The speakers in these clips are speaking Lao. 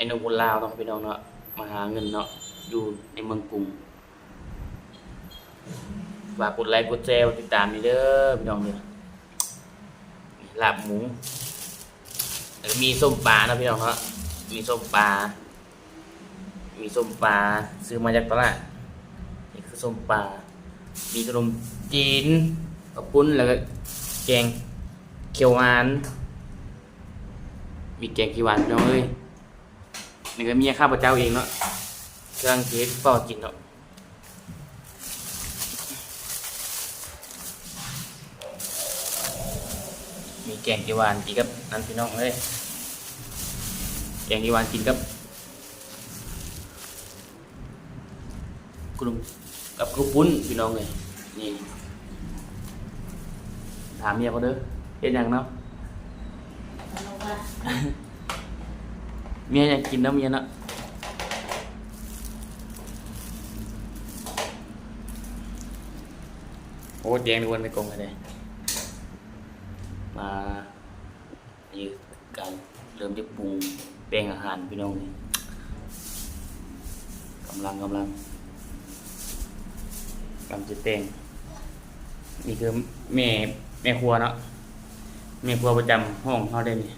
ເມນູຄົນລາວເນາະພີ່ນ້ອງເນາະ ມາຫາເງິນເນາະ ຢູ່ໃນເມືອງກຸງ. ຝາກກົດໄລກ໌ ກົດແຊ ກົດຕິດຕາມນີ້ເດີພີ່ນ້ອງເດີ. ລາບໝູ ແລ້ວກໍມີສົ້ມປາເນາະພີ່ນ້ອງເນາະ ມີສົ້ມປາ ມີສົ້ມປາ ຊື້ມາຈາກຕະຫຼາດ. ນີ້ຄືສົ້ມປາ ມີຂະໜົມຈີນ ເຂົ້າປຸ້ນ ແລ້ວກໍແກງຂຽວຫວານ. ມີແກງຂຽວຫວານພີ່ນ້ອງເອີຍ. ນີ້ກໍເມຍຂ້າພະເຈົ້າເອງເນາະ ກຳລັງຊິເຮັດເຂົ້າກິນເນາະ. ມີແກງຂຽວຫວານກິນກັບນັ້ນພີ່ນ້ອງເອີຍ ແກງຂຽວຫວານກິນກັບ ຂະໜົມ ກັບເຂົ້າປຸ້ນພີ່ນ້ອງເອີຍ. ນີ້ ຖາມເມຍກ່ອນເດີ ເຮັດຫຍັງເນາະ? ເມຍຫຍັງກິນເນາະ ເມຍເນາະ? ໂອ້ ແດງດ້ວນໃນກົງເລີຍ. ມາ ນີ້ກຳລັງເລີ່ມຈະປຸງແປງອາຫານພີ່ນ້ອງເອີຍ. ກຳລັງ ກຳລັງ ກຳລັງຈະແຕ່ງ. ນີ້ຄືແມ່ ແມ່ຄົວເນາະ ແມ່ຄົວປະຈຳຫ້ອງເຮົາເດ້ນີ້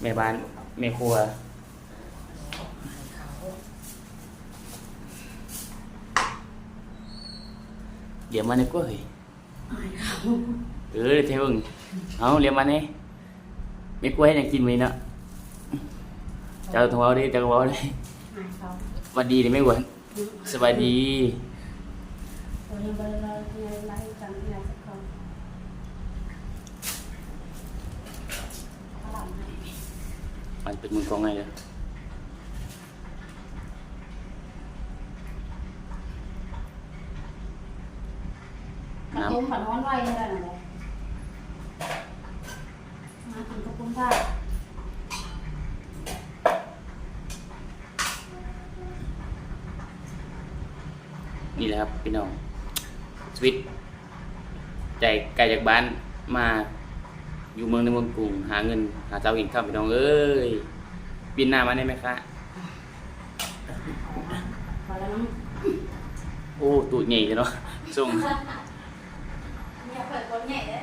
ແມ່ບ້ານ ແມ່ຄົວ. ດຽວມານີ້ກວ່າເຮີ້ຍ. ອາຍເຂົາ. ເອີ ແທ້ເບິ່ງ. ເອົາ ລຽນມາແດ່. ແມ່ຄົວເຮັດຫຍັງກິນມື້ນີ້ເນາະ? ເຈົ້າຕ້ອງເວົ້າເດ້ ເຈົ້າກໍເວົ້າເດ້. ອາຍເຂົາ. ຫວັດດີເດ້ແມ່ຄົວ. ອືມ ສະບາຍດີ. ໂອ້ຍ ຍັງບໍ່ໄດ້ເວົ້າ ຍັງໄດ້ຈັງ ຍັງສັກຄົນ. ມັນເປັນມືກ້ອງໃຫ້ເດີ. ນ້ຳ ເຂົ້າຕົ້ມມັນຮ້ອນໄວເທົ່ານັ້ນແຫຼະ. ມາກິນເຂົ້າປຸ້ນທາດ. ນີ້ແຫຼະຄັບພີ່ນ້ອງ ຊີວິດ ໃຈໄກຈາກບ້ານ ມາຢູ່ເມືອງ ໃນເມືອງກຸງ ຫາເງິນຫາເຊົ້າກິນຄ່ຳພີ່ນ້ອງເອີຍ. ປິ່ນໜ້າມາແດ່ແມ່ຄ້າ. ພໍແລ້ວເນາະ. ໂອ້ ຕູ້ໃຫຍ່ເນາະ ສົ່ງ. ເມຍຂ້ອຍຄົນໃຫຍ່ເດ້.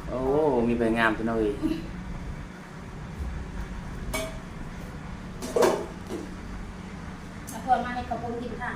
ໂອ້ ມີໃບງາມຕົວນ້ອຍ. ເອົາພວກມາເຮັດເຂົ້າປຸ້ນກິນຄ່ະ.